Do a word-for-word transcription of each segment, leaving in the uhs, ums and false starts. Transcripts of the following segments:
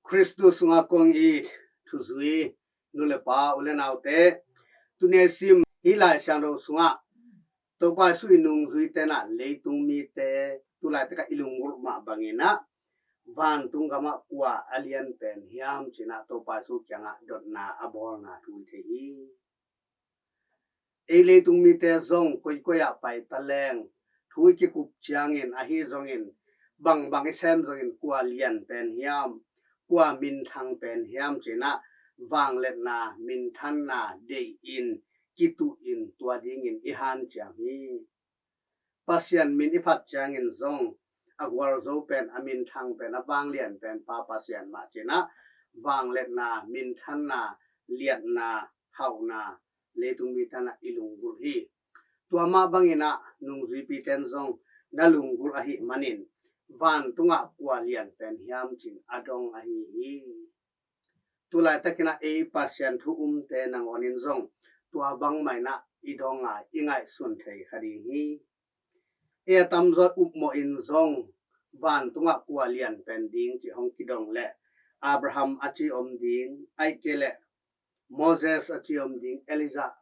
Khristu sungah kong it thuzui nu le pa, u le naute, tuni a sim hih Lai Siangtho sungah Topa Jesu i nungzuite in ah leitung mite tulaitak ah i lunggulh mah bangin ah vantung gamah kua a lian pen hiam ci-in ah Topa Jesu kiangah dotna a bawlna thu i thei hi. Ei leitung mite zong koikoi ah pai ta leng, thu i kikup ciangin, ahi zongin, bangbang i sem zongin, kua lian pen hiam, kua minthang pen hiam ci-in ah vangliatna, minthanna deih in, kituh in, tua dingin i hanciam hi. Pasian min i phat ciangin zong a gualzo pen, a minthang pen, a vanglian pen Pa Pasian mah ci-in ah vangliatna, minthanna, liatna, hauhna leitung mite in ah i lunggulh hi. Tua mah bangin ah nungzuipite in zong na lunggulh ahih manin vantungah kua lian pen hiam ci-in a dong ahi hi. Tulaitakin ah ei Pasian thu umte nangawn in zong tua bangmah in ah i dong a, i ngaihsun thei kha ding hi. Ei a tamzaw upmawh in zong vantungah kua lian pen ding ci hong kidong leh Abraham a ci om ding, ahih kei leh Moses a ci om ding, Elijah,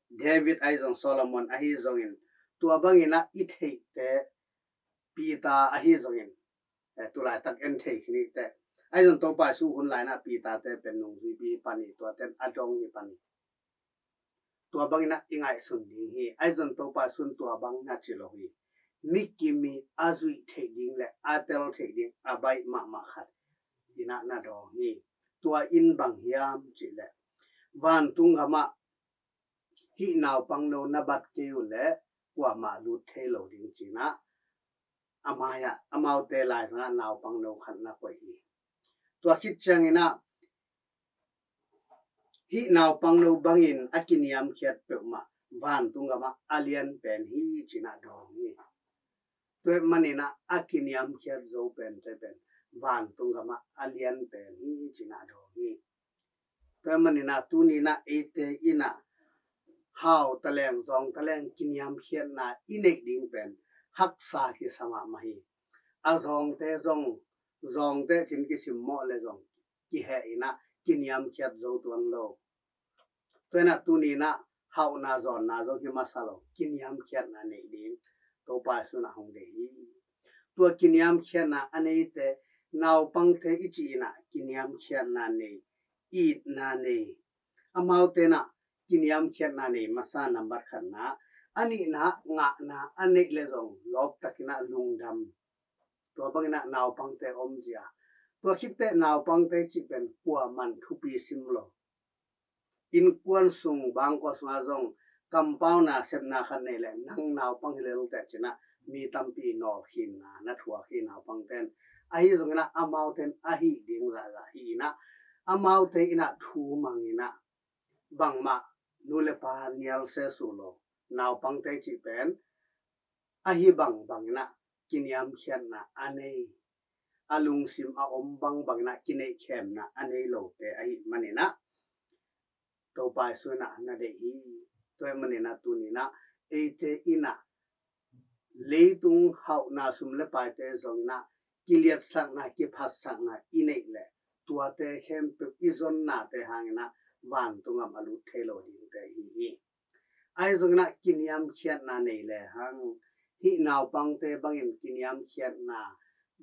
David ahi zong, Solomon ahi zongin, tua bangin ah i theihte, Peter ahi zongin, eh, tulaitak en thei khin i teh. Ahi zong Topa Jesu hun lai-in ah Peter-te pen nungzuipi hi pan hi, tuate in a dong hi pan hi. Tua bangin ah i ngaihsun ding hi. Ahi zong Topa Jesu in tua bang na ci lo hi. Mi kim i a zuih theih ding le a tel theih ding a baih mahmah khat in ah na dawng hi. Tua in bang hiam cih leh, vantung gamah hih naupangno na bat kei uh leh kuamah lut thei lo ding ci-in ah a mai-ah amaute laizangah naupangno khat na koih hi. Tua khit ciangin ah hih naupangno bangin a kiniamkhiat peuhmah vantung gamah a lian pen hi ci-in ah dawng hi. Tua ahih manin ah a kiniamkhiat zo pente pen vantung gamah a lian pen hi ci-in ah dawng hi. Tua ahih manin ah tuni-in ah eite in ah hau ta leng, zawng ta leng kiniamkhiatna i neih ding pen haksa kisa mahmah hi. A zawngte zong, zawngte ci-in kisimmawh le zong kiheh in ah kiniamkhiat zo tuan lo. Tua in ah tuni-in ah hauhna zawnna zong hi masa lo, kiniamkhiatna neih ding Topa Jesu in ah hong deih hi. Tua kiniamkhiatna a neite, naupangte i cih in ah kiniamkhiatna nei, itna nei. Amaute in ah kiniamkhiatna nei masa, nambat khatna. A nihna, ngahna a neih le zong lawptakin ah lungdam. Tua bangin ah naupangte omzia. Tua khit teh naupangte cih pen kuaman thupi sim lo. Innkuan sung, bangkua sungah zong kampauna, sepna khat nei leh nang naupang hi lel teh ci-in ah mi tampi nawlkhinna na thuak hi naupangte in. Ahi zongin ah amaute in a hih ding zahzah hi in ah, amaute in ah thu mang in ah, bangmah nu le pa nial se su lo. Naupangte cih pen ahi bangbang in ah kiniamkhiatna a nei, a lungsim a om bangbang in ah kineihkhemna a nei lote ahih manin ah Topa Jesu in ah na deih hi. Tua ahih manin ah tuni-in ah eite in ah leitung hauhna, sum le paite zong in ah kiliatsakna, kiphatsakna i neih leh tuate khempeuh i zonnate hangin ah vantung gam a lut thei lo dingte hi hi. Ahi zongin ah kiniamkhiatna nei lehang, hih naupangte bangin kiniamkhiatna,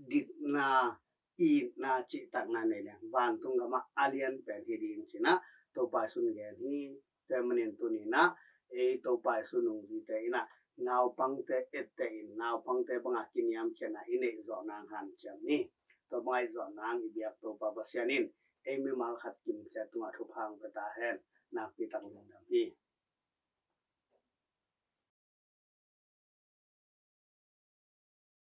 dikna, itna, cihtakna nei lehang vantung gamah a lian pen hi ding ci-in ah Topa Jesu in gen hi. Tua ahih manin tuni-in ah ei Topa Jesu nungzuite in ah naupangte etteh in, naupangte banga kiniamkhiatna i neih zawh nang hanciam ni. Tua banga i zawh nang i biak Topa Pasian in ei mimal khat kimciat tungah thupha hong pia ta hen. Nakpi tak lungdam hi.